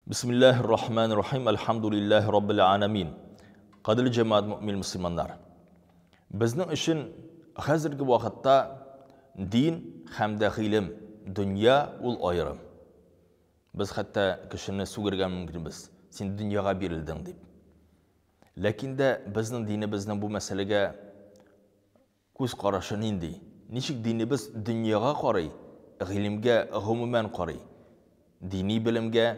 Бисмиллаһир рахманир рахим. Әлхәмдүлиллаһи раббил аламин. Кадерле җәмәгать мөэмин мөселманнар. Безнең өчен хәзерге вакытта дин һәм дә гыйлем, дөнья ул аерым. Без хәтта кешене сүгергә мөмкинбез, син дөньяга бирелдең дип. Ләкин дә безнең динебезнең бу мәсьәләгә Күз карашы нинди? Ничек динебез дөньяга карый, гыйлемгә гомумән карый? Дини белемгә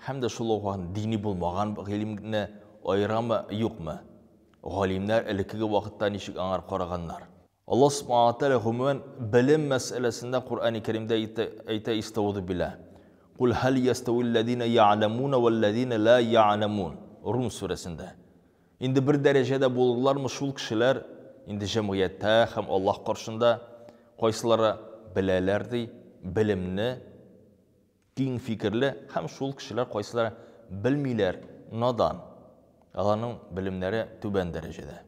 һәм дә шул ук вакыт дини булмаган гыйлемне аерамы, юкмы? Галимнәр элеккеге вакытта ничек аңар караганнар? Аллаһ Субхана ва Тәгалә гомумән белем мәсьәләсендә Коръәни Кәримдә әйтә, Истәүзу билләһ. Кул һәл ястәвилләзина я'ламуна вәлләзина ла я'ламун. Рум сүрәсендә. Инде бер дәрәҗәдә булырлармы шул кешеләр, инде җәмгыятьтә һәм Аллаһ каршында, кайсылары беләләр ди, белемне, киң фикерле, һәм шул кешеләр кайсылары белмиләр, надан, аларның белемнәре түбән дәрәҗәдә.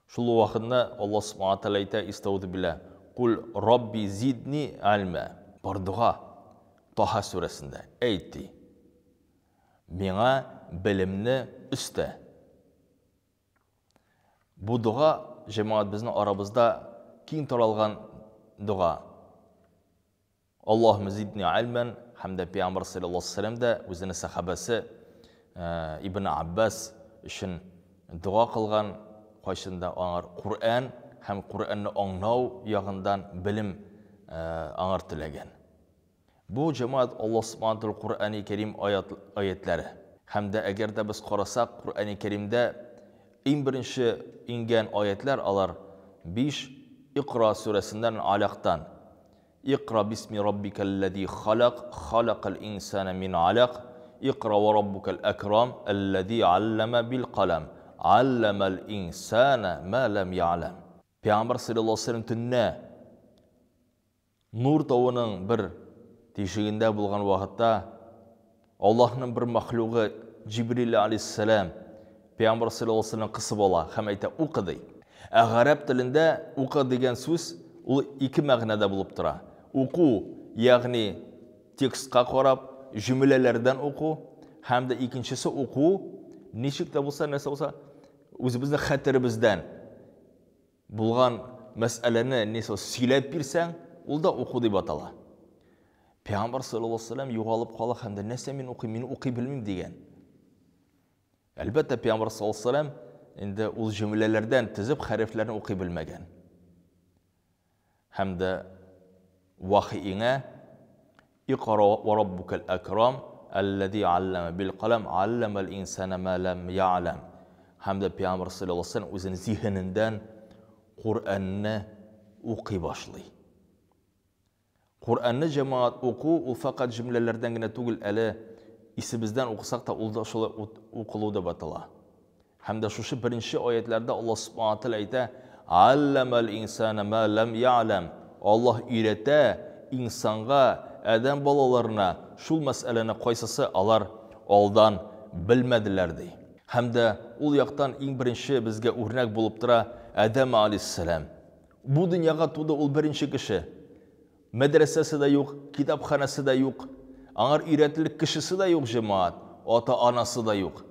Шул ук вакытында Аллаһ Субхана Тәгалә әйтә, Истәүзу билләһ, Кул Рабби зидни гыйльмә. Бар дога, Таһа сүрәсендә, әйт ди, Миңа белемне өстә. Бу дога, җәмәгать, безнең арабызда киң таралган дога. Аллаһумма зидни гыйльмән һәм дә Пәйгамбәр саллаллаһу алейһи вәсәлләм дә үзенең сәхабәсе Ибн Аббас өчен дога кылган, кайчанда аңар Коръән һәм Коръәнне аңлау ягындан белем аңар теләгән. Бу җәмәгать Аллаһ Субхана Тәгалә Коръәни Кәрим аят аятләре. Һәм дә әгәр дә без карасак, Коръәни Кәримдә иң беренче иңгән аятләр алар 5 Икра сүрәсеннән Алактан. Икра бисми раббикәлләзи халак, халакал инсана мин алак, Икра ва раббукал әкрам, әлләзи аллама бил калам, алламал инсана ма лам я'лам. Пәйгамбәр саллаллаһу алейһи ва сәлләм төннә Нур тавының бер тишегендә булган вакытта Аллаһның бер мәхлугы Җибрил алейһиссәлам Пәйгамбәр саллаллаһу алейһи вәсәлләм кысып ала һәм әйтә, укы ди. Ә гарәп телендә укы дигән сүз ул ике мәгънәдә булып тора. Уку, ягъни текстка карап, җөмләләрдән уку, һәм дә икенчесе уку, ничек тә булса, нәрсә булса, үзебезнең хәтеребездән. Булган мәсьәләне нисә сөйләп бирсәң, ул да уку дип атала. Пәйгамбәр саллаллаһу алейһи вәсәлләм югалып кала һәм дә нәрсә мин укыйм, мин укый белмим дигән. Әлбәттә, пәйгамбәр саллаллаһу алейһи вәсәлләм инде ул җөмләләрдән тезеп хәрефләрне укый белмәгән. Һәм дә вахи иңә Икра ва раббукал әкрам, әлләзи аллама бил калам, алламал инсана ма лам я'лам. Һәм дә Пәйгамбәр саллаллаһу алейһи ва сәлләм үзенең зиһенендән Коръәнне укый башлый. Коръәнне җәмәгать уку ул фәкать җөмләләрдән генә түгел, әле исебездән укысак та ул да шулай укылу дип атала. Һәм дә шушы беренче аятләрдә Аллаһ Субхана Тәгалә әйтә, Алламал инсана ма лам я'лам. Аллаһ өйрәтә инсанга, адәм балаларына шул мәсьәләне кайсысы алар алдан белмәделәр ди. Һәм дә ул яктан иң беренче безгә үрнәк булып тора Адәм алейһиссәлам. Бу дөньяга туды ул беренче кеше. Мәдрәсәсе дә юк, китапханәсе дә юк, аңар өйрәтерлек кешесе дә юк җәмәгать, ата-анасы да юк.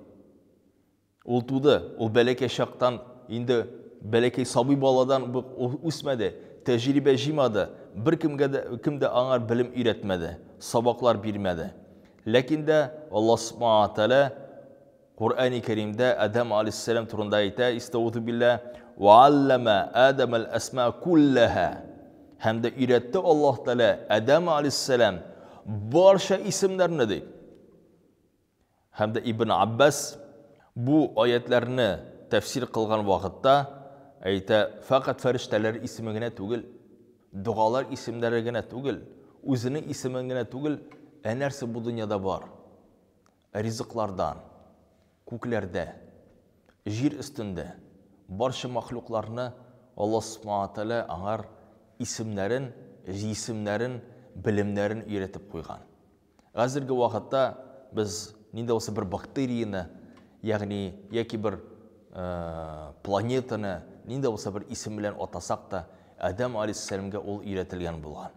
Ул туды, ул бәләкәй чактан, инде бәләкәй сабый баладан ул үсмәде, тәҗрибә җыймады, беркемгә дә, кем дә аңар белем өйрәтмәде, сабаклар бирмәде. Ләкин дә Аллаһ Субхана Тәгалә Коръәни Кәримдә Адәм алейһиссәлам турында әйтә, Истәүзу билләһ, Ва аллама Адама әл-әсма куллаһа. Һәм дә өйрәтте Аллаһ Тәгалә Адәм алейһиссәлам барча исемнәрне дип. Һәм дә Ибн Аббас бу аятләрне тәфсир кылган вакытта әйтә, фәкать фәрештәләр исеме генә түгел, догалар исемнәре генә түгел, үзенең исемен генә түгел, ә нәрсә бу дөньяда бар? Ризыклардан, күкләрдә, җир өстендә барча махлукларны Аллаһ Субхана Тәгалә аңар исемнәрен, җисемнәрен, белемнәрен өйрәтеп куйган. Хәзерге вакытта без нинди булса бер бактерияне, ягъни яки бер планетаны нинди булса бер исем белән атасак та, Адәм алейһиссәламгә ул өйрәтелгән булган.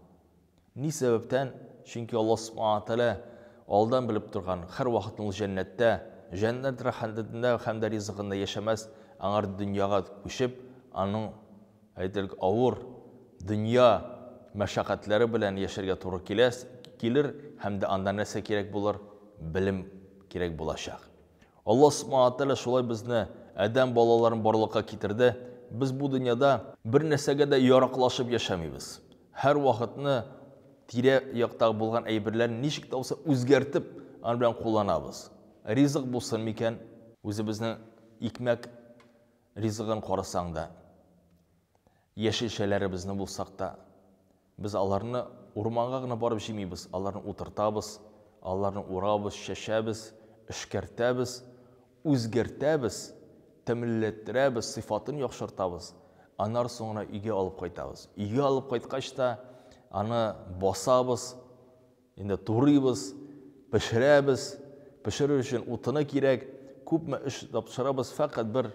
Ни сәбәптән? Чөнки Аллаһ Субхана Тәгалә алдан белеп торган, һәрвакыт ул җәннәттә, җәннәт рәхәтендә һәм дә ризыгында яшәмәс, аңар дөньяга күчеп, аның, әйтелек, авыр дөнья мәшәкатьләре белән яшәргә туры килә, килер һәм дә анда нәрсә кирәк булыр? Белем кирәк булачак. Аллаһ Субхана Тәгалә шулай безне, адәм балаларын барлыкка китерде. Без бу дөньяда бер нәрсәгә дә яраклашып яшәмибез. Һәр вакытны тирә яктагы булган әйберләрне ничек тә булса үзгәртеп, аны белән кулланабыз. Ризык булсын микән, үзебезнең икмәк ризыгын карасаң да, яшелчәләребезне булсак та, без аларны урманга гына барып җыймыйбыз, аларны утыртабыз, аларны урабыз, чәчәбез, эшкәртәбез, үзгәртәбез, тәмлеләттерәбез, сыйфатын яхшыртабыз. Аннары соң гына өйгә алып кайтабыз. Өйгә алып кайткач та аны басабыз, инде турыйбыз, пешерәбез. Пешерер өчен утыны кирәк. Күпме эш тапшырабыз, фәкать бер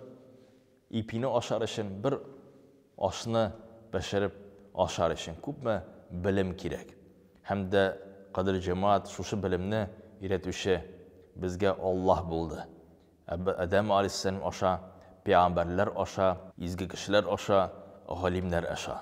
ипине ашар өчен, бер ашны пешереп ашар өчен күпме белем кирәк. Һәм дә, кадерле җәмәгать, шушы белемне өйрәтүче безгә Аллаһ булды. Адәм алейһиссәлам аша, пәйгамбәрләр аша, изге кешеләр аша, галимнәр аша.